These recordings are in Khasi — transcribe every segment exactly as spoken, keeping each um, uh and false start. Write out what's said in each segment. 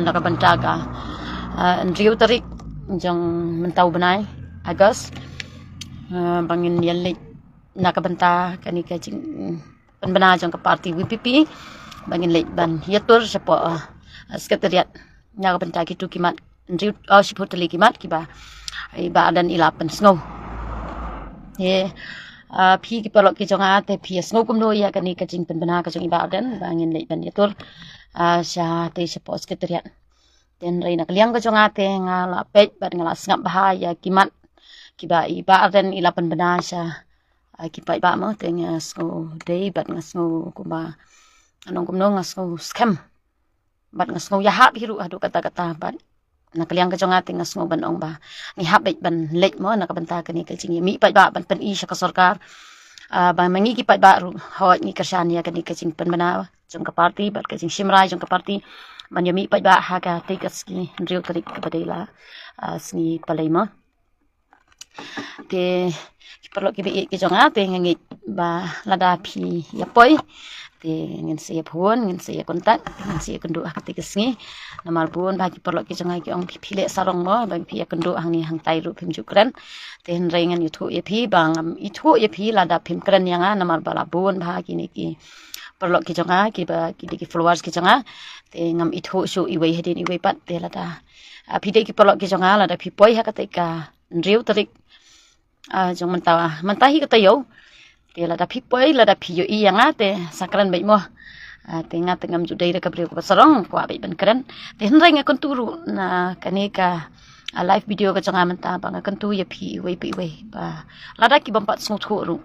na ka bynta ka, ah, hynriew tarik jong mynta u bnai August, ah, ba ngin ïa leit na ka bynta kane ka jingpynbna jong ka party VPP, ba ngin leit ban ïatur shapoh, ah, secretariat na ka bynta kitu ki mat hynriew, ah, shiphew tylli ki mat kiba i Bah Ardent i la pynsngew. Te, ah, phi ki paralok ki jong nga, te phi ïa sngew kumno ïa kane ka jingpynbna ka jong i Bah Ardent ba ngin leit ban ïatur, ah, shatei shapoh secretariat. Te hynrei na ka liang ka jong nga te nga la peit bad nga la sngap bha ïa ki mat kiba i Bah Ardent i la pynbna sha, ah, ki paidbah mo, te nga sngew dei bad nga sngew kumba, nong kumno, nga sngew skhem bad nga sngew ïahap hi ruh haduh katta katta. Bad na ka liang ka jong nga te nga sngew ban ong ba ngi hap beit ban leit mo na ka bynta kane ka jingïamih paidbah ban pyni sha ka sorkar, ah, ba ma ngi ki paidbah ruh hoi ngi kyrshan ïa kane ka jingpynbna jong ka party bad ka jingshim rai jong ka party ban ïamih paidbah ha katei ka sngi hynriew tarik kaba dei la, ah, sngi Palei mo. Te ki paralok kiba ïeit ki jong nga, te nga ngeit ba lada phi ïa poi, te ngin sa ïa phone, ngin sa ïa contact, ngin sa ïa kynduh ha katei ka sngi. Namar bun bah ki paralok ki jong nga ki ong phi, phi leh sarong mo, ba phi ïa kynduh hangne hangtai ruh phim ju kren. Te hynrei ngan ithuh ïa phi ba ngam ithuh ïa phi lada phim kren ïa nga, namar ba la bun bah kine ki paralok ki jong nga, kiba ki dei ki followers ki jong nga. Te ngam ithuh shuh iwei hadien iwei pat. Te lada, ah, phi dei ki paralok ki jong nga, lada phi poi ha katei ka hynriew tarik, ah, jong mynta, mynta hi ka taïew. Te lada phi poi, lada phi ïohi ïa nga, te sa kren beit mo. Ah, te nga te ngam ju dei da ka briew kaba sarong, kwah beit ban kren. Te hynrei nga kyntu ruh na kane ka, ah, live video ka jong nga mynta ba nga kyntu ïa phi iwei pa iwei ba lada ki bym pat sngewthuh ruh,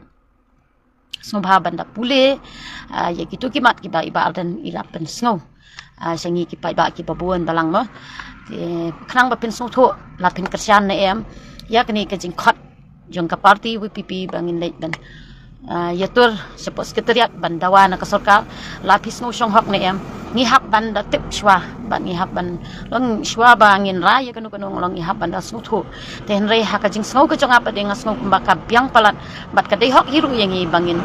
sngewbha ban da pule, ah, ïa kitu ki mat kiba i Bah Ardent i la pynsngew, ah, sha ngi ki paidbah kiba bun balang mo. Te khnang ba phin sngewthuh, la phin kyrshan ne em ïa kane ka jingkhot jong ka party VPP ba ngin leit ban, ah, ïatur shapoh secretariat ban dawa na ka sorkar. La phi sngew shong hok ne em, ngi hap ban da tip shuwa bad ngi hap ban long shuwa ba ngin rai ïa kano kano, long ngi hap ban da sngewthuh. Te hynrei ha ka jingsngew ka jong nga pat, nga sngew kumba ka biang palat bad ka dei hok hi ruh ïa ngi ba ngin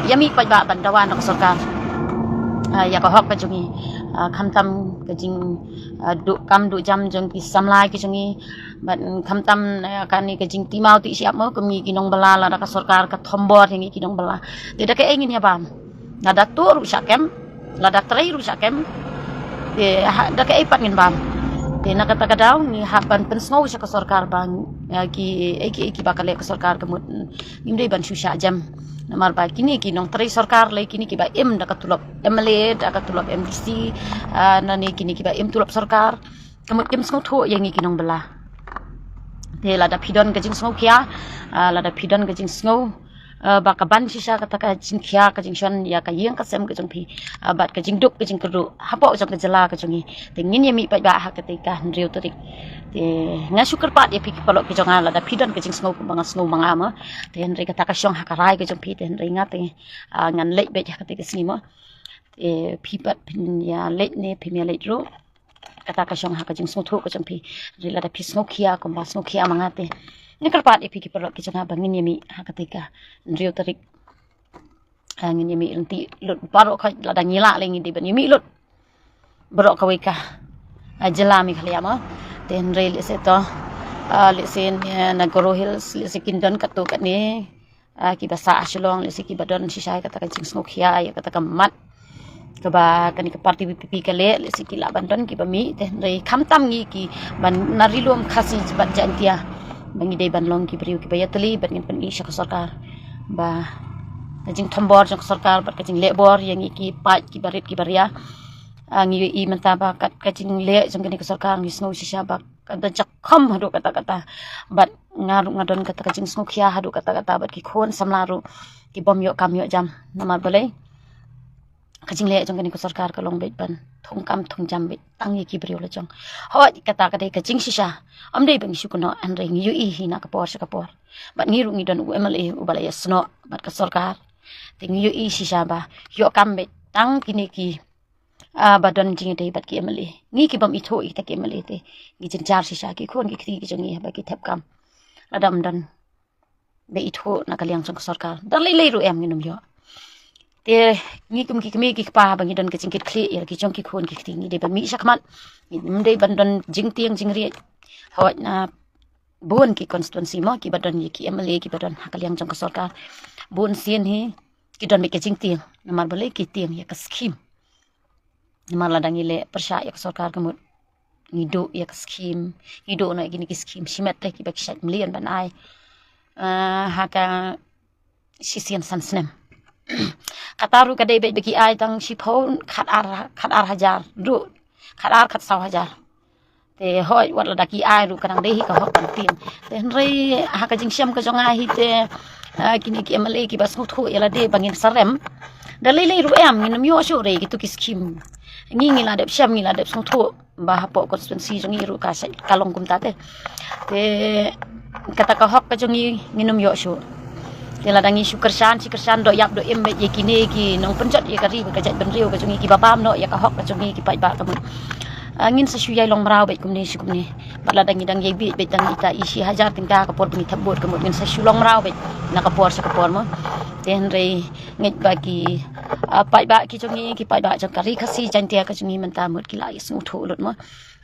ïamih paidbah ban dawa na ka sorkar, ah, ïa ka hok ka jong ngi. Ah, khamtam ka jing, ah, duh kam duh jam jong ki samla ki jong ngi, bad khamtam, ah, kane ka jingtimaw ti shyiap mo, kum ngi ki nongbylla, lada ka sorkar ka thombor ïa ngi ki nongbylla, te da kaei ngin ïa bam? Lada tuh ruh shah kem, lada trei ruh shah kem, te ha, da kaei pat ngin bam? Te na kata ka daw ngi hap ban pynsngew sha ka sorkar ba, eh, ki, eh, ki, eh, kiba ka leh ka sorkar ka mut ngim dei ban shu shah jem. Namar ba kine ki nongtrei sorkar lei, kine kiba im da ka tulop MLA, da ka tulop MDC, ah, nane kine kiba im tulop sorkar, ka mut kim sngewthuh ïa ngi ki nongbylla. Te lada phi don ka jingsngew khia, ah, lada phi don ka jingsngew, ah, ba ka ban shisha kata ka jingkhia ka jingshon ïa ka ïing ka sem ka jong phi, ah, bad ka jingduk ka jingkyrduh hapoh jong ka jylla ka jong ngi, te ngin ïamih paidbah ha katei ka hynriew tarik. Te nga shu kyrpad ïa phi ki paralok ki jong nga, lada phi don ka jingsngew kumba nga sngew ma nga mo, te hynrei kata ka shong ha ka rai ka jong phi, te hynrei nga te, ah, ngan leit beit ha katei ka sngi mo. Te phi pat phin ïa leit ne phim ïa leit ruh, kata ka shong ha ka jingsngewthuh ka jong phi. Hynrei lada phi sngew khia kumba sngew khia ma nga, te nga kyrpad ïa phi ki paralok ki jong nga ba ngin ïamih ha katei ka hynriew tarik. Ah, ngin ïamih lynti lut baroh, ka lada ngi lah lei ngi dei ban ïamih lut baroh kawei ka, ah, jylla Meghalaya mo. Te hynrei lehse to, ah, lehse, eh, na Garo Hills lehse kin don katto katne, ah, kiba sah ha Shillong, lehse kiba don shisha ïa kata ka jingsngewkhia ïa kata ka mat kaba kane ka party VPP ka leh, lehse ki lah ban don kiba mih. Te hynrei khamtam ngi kiba na Ri Lum, Khasi bad Jaintia, ba ngi dei ban long ki briew kiba ïatylli bad ngin pyni sha ka sorkar ba ka jingthombor jong ka sorkar bad ka jingleh bor ïa ngi ki paid kiba rit kiba ria. Ah, ngi ïohi mynta ba kat ka jingleh jong kane ka sorkar ngi sngew shisha ba ka da jakhom haduh katta katta. Bad nga ruh nga don kata ka jingsngewkhia haduh katta katta bad ki khun samla ruh ki bym ïoh kam ïoh jam. Namar balei? Ka jingleh jong kane ka sorkar ka long beit ban thung kam thung jam beit tang ïa ki briew la jong. Hooid, kata ka dei ka jingshisha. Ym dei ba ngi shu kynnoh, hynrei ngi ïohi hi na ka por sha ka por. Bad ngi ruh ngi don u MLA uba la ïasnoh bad ka sorkar. Te ngi ïohi shisha ba ïoh kam beit tang kine ki, ah, ba don jingïadei bad ki MLA. Ngi ki bym ithuh ïa kita ki MLA te ngi jynjar shisha, ki khun ki kti ki jong ngi haba ki thep kam. Lada ym don ba ithuh na ka liang jong ka sorkar, da lei lei ruh em ngin ym ïoh. Te ngi kum ki kmie ki kpa ba ngi don ka jingkitkhlieh ïa ki jong ki khun ki kti, ngi dei ban mih shakhmat. Ngim dei ban don jingtieng jingriej. Hooid, na bun ki constituency mo, kiba don ïa ki M L A, kiba don ha ka liang jong ka sorkar, bun sien hi ki don beit ka jingtieng, namar balei? Ki tieng ïa ka skim. Namar lada ngi leh pyrshah ïa ka sorkar ka mut ngi duh ïa ka skim, ngi duh noh ïa kine ki skim shimet te kiba ki shait mlien ban ai, ah, ha ka shisien san snem. Kata ruh ka dei beit ba ki ai tang shiphew, khat ar, khat ar hajar ruh, khat ar, khat saw hajar. Te hooid, wat lada ki ai ruh ka dang dei hi ka hok ban tieng. Te hynrei ha ka jingshem ka jong nga hi te, ah, kine ki M L A kiba sngewthuh ïa lade ba ngin sa rem, da lei lei ruh em, ngin ym ïoh shuh re kito ki skim. Ngi, ngi la dep shem, ngi la dep sngewthuh ba hapoh constituency jong ngi ruh ka shait, ka long kumta te. Te kata ka hok ka jong ngi ngin ym ïoh shuh. Te lada ngi shu kyrshan, shu kyrshan doh ïap doh im beit ïa kine ki nongpynjot ïa ka ri bad ka jaitbynriew ka jong ngi, kiba bam noh ïa ka hok ka jong ngi, ki paidbah ka mut, ah, ngin sa shu ïai long mraw beit kumne shi kumne. Bad lada ngi dang ïai bieit beit tang ita i shi hajar tyngka ka por ba ngi thep vote ka mut, ngin sa shu long mraw beit na ka por sha ka por mo. Te hynrei ngeit ba ki, ah, paidbah ki jong ngi, ki paidbah jong ka Ri Khasi Jaiñtia ka jong ngi mynta mut ki la ïasngewthuh lut mo.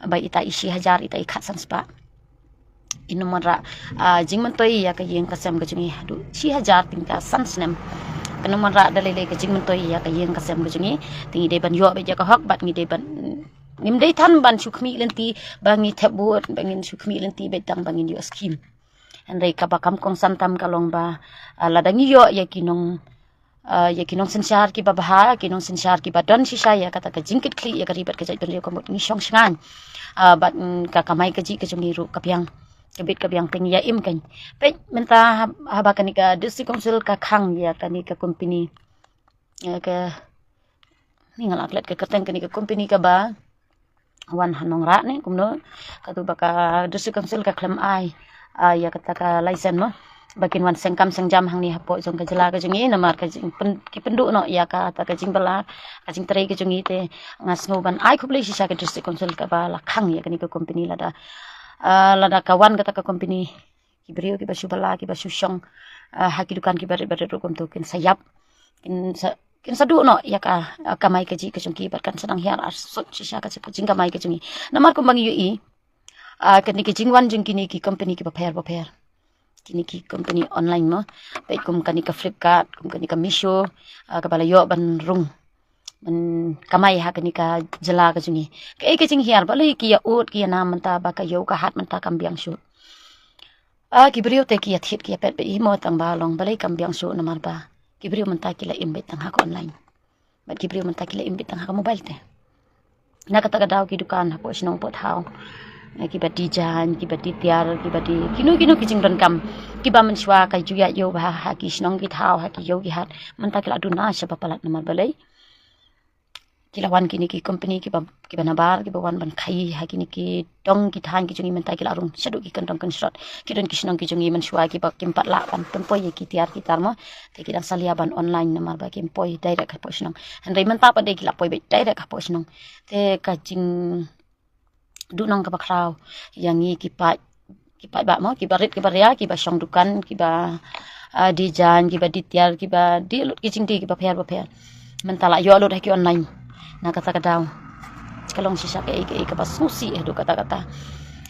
Ba ita i shi hajar, ita i khatsan spah, kin ym wanrah, ah, jingmyntoi ïa ka ïing ka sem ka jong ngi haduh shi hajar tyngka san snem. Kin ym wanrah da lei lei ka jingmyntoi ïa ka ïing ka sem ka jong ngi. Te ngi dei ban ïoh beit ïa ka hok bad ngi dei ban, ngim dei than ban shu khmih lynti ba ngi thep vote, ba ngin shu khmih lynti beit tang ba ngin ïoh skim. Hynrei kaba kham kongsan tam ka long ba, ah, lada ngi ïoh ïa ki nong, ah, ïa ki nongsynshar kiba bha, ki nongsynshar kiba don shisha ïa kata ka jingkitkhlieh ïa ka ri bad ka jaitbynriew ka mut, ngi shong shngaiñ. Ah, bad, mm, ka kamai kajih ka jong ngi ruh ka biang, ka bit ka biang, te ngi ïa im keiñ. Peit mynta hab-, haba kane ka District Council ka khang ïa kane ka company, ïa ka, ni nga la klet ka kyrteng kane ka company kaba wan ha Nongrah ne kumno, katu ba ka District Council ka khlem ai, ah, ïa kata ka license mo, ba kin wan seng kam seng jam hangne hapoh jong ka jylla ka jong ngi, namar ka jing pyn-, ki pynduh noh ïa kata ka jingbylla, ka jingtrei ka jong ngi. Te nga sngew ban ai khublei shisha ka District Council kaba la khang ïa kane ka company. Lada, ah, lada ka wan kata ka company, ki briew kiba shu bylla, kiba shu shong, ah, ha ki dukan kiba rit ba rit ruh kumtu kin sa ïap, kin sa, kin sa duh noh ïa ka, ah, kamai kajih ka jong ki bad kan sa dang hiar arsut shisha ka jingkamai ka jong ngi. Namar kumba ngi ïohi, ah, kane ka jingwan jong kine ki company kiba pher ba pher, kine ki company online mo, peit kum kane ka Flipkart, kum kane ka Meesho, ah, kaba la ïoh ban rung, ban kamai ha kane ka jylla ka jong ngi. Kaei ka jinghiar, balei ki ïa ud ki ïa nam mynta ba ka ïew ka hat mynta kam biang shuh? Ah, ki briew te ki ïa thied ki ïa peit beit hi mo, tang ba long balei kam biang shuh, namar ba ki briew mynta ki la im beit tang ha ka online. Bad ki briew mynta ki la im beit tang ha ka mobile te. Na kata ka daw ki dukan hapoh shnong hapoh thaw, eh, kiba die jaiñ, kiba die tiar, kiba die kino kino ki jingdonkam, kiba mynshuwa ka ju ïaid ïew bha ha ki shnong ki thaw, ha ki ïew ki hat, mynta ki la duna shaba palat. Namar balei? Ki la wan kine ki company kiba, kiba nabar, kiba wan ban khaïi ha kine ki dong ki thaiñ ki jong ngi, mynta ki la rung shaduh ki kyndong kynshrot. Ki don ki shnong ki jong ngi mynshuwa kiba kim pat lah ban pynpoi ïa ki tiar ki tar mo, te ki dang salia ban online, namar ba kim poi direct hapoh shnong. Hynrei mynta pat de ki la poi beit direct hapoh shnong. Te ka jingduhnong kaba khraw ïa ngi ki paid, ki paidbah mo, kiba rit kiba ria, kiba shong dukan, kiba, ah, die jaiñ, kiba die tiar, kiba die lut ki jingdie kiba pher ba pher, mynta la ïoh lut ha ki online. Na kata ka daw ka long shisha kaei kaei kaba sngewsih haduh katta katta.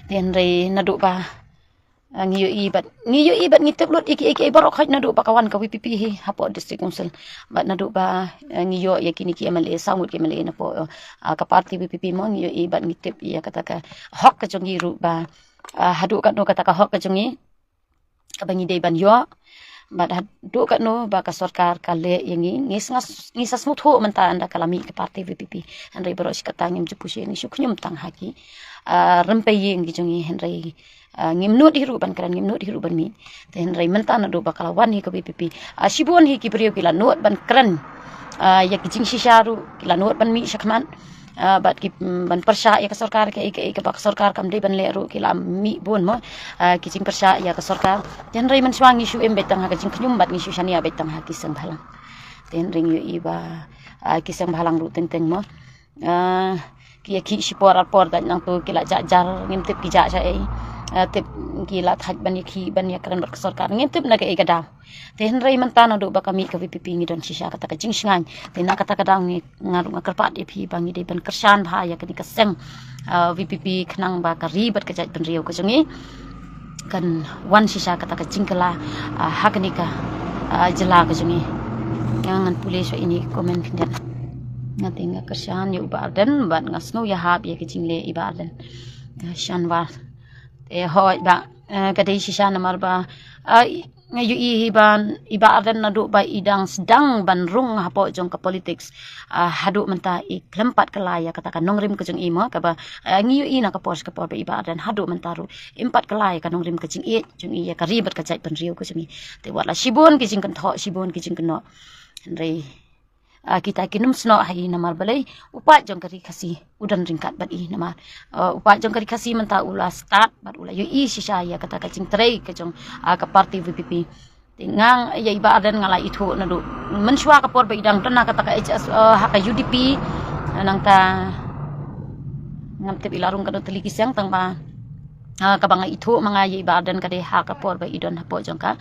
Te hynrei naduh ba, ah, ngi ïohi bad, ngi ïohi bad ngi tip lut ïa kiei kiei baroh khoit naduh ba ka wan ka V P P hi hapoh District Council. Bad naduh ba, eh, ngi ïoh ïa kine ki M L A, saw ngut ki M L A napoh, ah, ka party V P P mo, ngi ïohi bad ngi tip ïa kata ka hok ka jong ngi ruh ba, ah, haduh katno kata ka hok ka jong ngi kaba ngi dei ban ïoh. Bad haduh katno ba ka sorkar ka leh ïa ngi, ngi sngas-, ngi sa sngewthuh mynta ynda ka la mih ka party V P P. Hynrei baroh shi katta ngim ju pyrshah, ngi shu khñium tang ha ki, ah, rympei ïing ki jong ngi, hynrei, ah, ngim nud hi ruh ban kren, ngim nud hi ruh ban mih. Te hynrei mynta naduh ba ka la wan hi ka V P P, ah, shibun hi ki briew ki la nud ban kren, ah, ïa ki jingshisha ruh, ki la nud ban mih shakhmat. Ah, bad ki, mm, ban pyrshah ïa ka sorkar, kaei kaei kaba ka sorkar kam dei ban leh ruh ki la mih bun mo, ah, ki jingpyrshah ïa ka sorkar. Te hynrei mynshuwa ngi shu im beit tang ha ka jingkhñium bad ngi shu shaniah beit tang ha ki seng bhalang. Te hynrei ngi ïohi ba, ah, ki seng bhalang ruh teng teng mo, ah, ki ïa khih shipor arpor, dang nangtu ki la jah jar, ngim tip ki jah shaei. tip ki la thait ban ïa ki ban ïa kren bad ka sorkar, ngim tip na kaei ka daw. Te hynrei mynta naduh ba ka mih ka VPP ngi don shisha kata ka jingshngaiñ. Te na kata ka daw ngi, nga ruh nga kyrpad ïa phi ba ngi dei ban kyrshan bha ïa kane ka seng VPP khnang ba ka ri bad ka jaitbynriew ka jong ngi kan wan shisha kata ka jingkylla ha kane ka jylla ka jong ngi. Ngan pule shuwa ine i comment khyndiat. Nga te nga kyrshan ïa u Bah Ardent bad nga sngew ïahap ïa ka jingleh i Bah Ardent. Shanwar. Te hooid bah, ka dei shisha namar ba nga ïohi hi ba i Bah Ardent naduh ba i dang sdang ban rung hapoh jong ka politics haduh mynta i khlem pat kylla ïa kata ka nongrim ka jong i mo, kaba ngi ïohi na ka por sha ka por ba i Bah Ardent haduh mynta ruh im pat kylla ïa ka nongrim ka jingïeit jong i ïa ka ri bad ka jaitbynriew ka jong i. Te wat la shibun ki jingkynthoh, shibun ki jingkynnoh, hynrei kita ki nym snoh ha i namar balei u paid jong ka ri Khasi u don ryngkat bad i namar u paid jong ka ri Khasi mynta u la stad bad u la ïohi shisha ïa kata ka jingtrei ka jong ka party VPP. Te nga ïa i Bah Ardent nga la ithuh naduh mynshuwa ka por ba i dang don ha kata ka HS ha ka UDP. Nangta ngam tip i la rung katno tylli ki seng tang ba kaba nga ithuh ma nga ïa i Bah Ardent ka dei ha ka por ba i don hapoh jong ka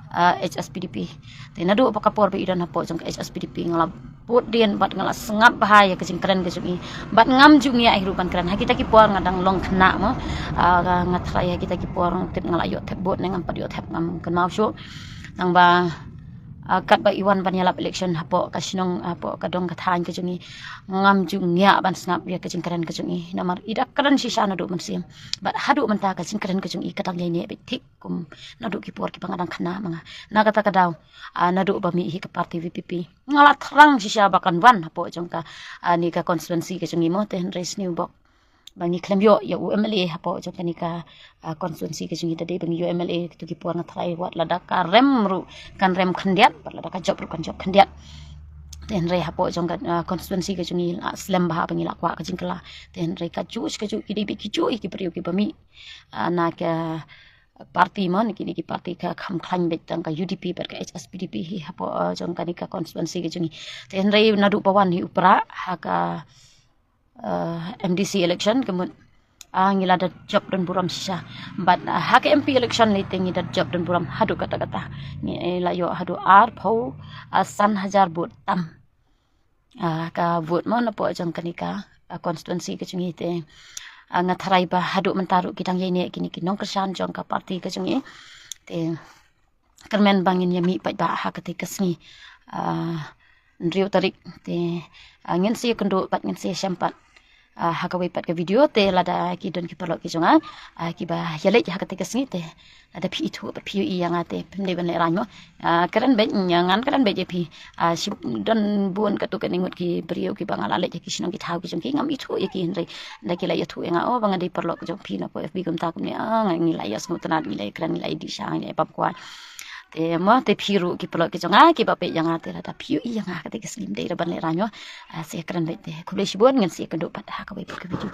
HSPDP. Te naduh ba ka por ba i don hapoh jong ka HSPDP nga la bud dien bad nga la sngap bha ïa ka jingkren ka jong i bad ngam ju ngiah hi ruh ban kren ha kita ki por nga dang long khynnah mo. Nga tharai ha kita ki por tip nga la ïoh thep vote ne ngam pat ïoh thep ngam kynmaw shuh. Tang ba katba i wan ban ïalap election hapoh ka shnong hapoh ka dong ka thaiñ ka jong i ngam ju ngiah ban sngap ïa ka jingkren ka jong i namar i da kren shisha naduh mynsiem bad haduh mynta ka jingkren ka jong i ka dang ïaineh beit thik kum naduh ki por kiba nga dang khynnah ma nga. Na kata ka daw naduh ba mih hi ka party VPP nga la thrang shisha ba kan wan hapoh jong kane ka constituency ka jong i mo, te hynrei sniew bok ba ngi khlem ïoh ïa u MLA hapoh jong kane ka constituency ka jong i. Da dei ba ngi ïoh MLA kito ki por nga tharai wat lada ka rem ruh kan rem khyndiat, wat lada ka jop ruh kan jop khyndiat. Te hynrei hapoh jong ka constituency ka jong i la slem bha ba ngi la kwah ka jingkylla. Te hynrei ka juh ka juh ki dei beit ki juh ïa ki briew kiba mih na ka party mo, na kine ki party ka kham khlaiñ beit tang ka UDP bad ka HSPDP hi hapoh jong kane ka constituency ka jong i. Te hynrei naduh ba wan hi u Prah ha ka MDC election ka mut ngi la da jop don burom shisha bad ha ka MP election lei te ngi da jop don burom haduh katta katta. Ngi la ïoh haduh arphew san hajar vote tam ka vote mo napoh jong kane ka constituency ka jong i. Te nga tharai ba haduh mynta ruh ki dang ïaineh kine ki nongkyrshan jong ka party ka jong i. Te kyrmen ba ngin ïa mih pat ba ha kata ka sngi hynriew tarik. Te ngin sa ïakynduh pat, ngin sa ïashem pat ha kawei pat ka video. Te lada ki don ki paralok ki jong nga kiba ïaleit ha kata ka sngi, te lada phi ithuh pat phi ïohi ïa nga te phim dei ban lehraiñ mo. Kren beit, ngan kren beit ïa phi. Shi don bun katto katne ngut ki briew kiba nga la leit ha ki shnong ki thaw ki jong ki ngam ithuh ïa ki, hynrei da ki la ïathuh ïa nga, oh, ba nga dei paralok jong phi napoh FB kumta kumne. Ngi la ïasngewtynnat, ngi la ïakren, ngi la ïadih sha, ngi la ïabam kwai. Te mo, te phi ruh ki paralok ki jong nga kiba peit ïa nga, te lada phi ïohi ïa nga ha kata ka sngi, ym dei ruh ban lehraiñ mo. Sa ïakren beit te. Khublei shibun, ngin sa ïakynduh pat ha kawei pat ka video.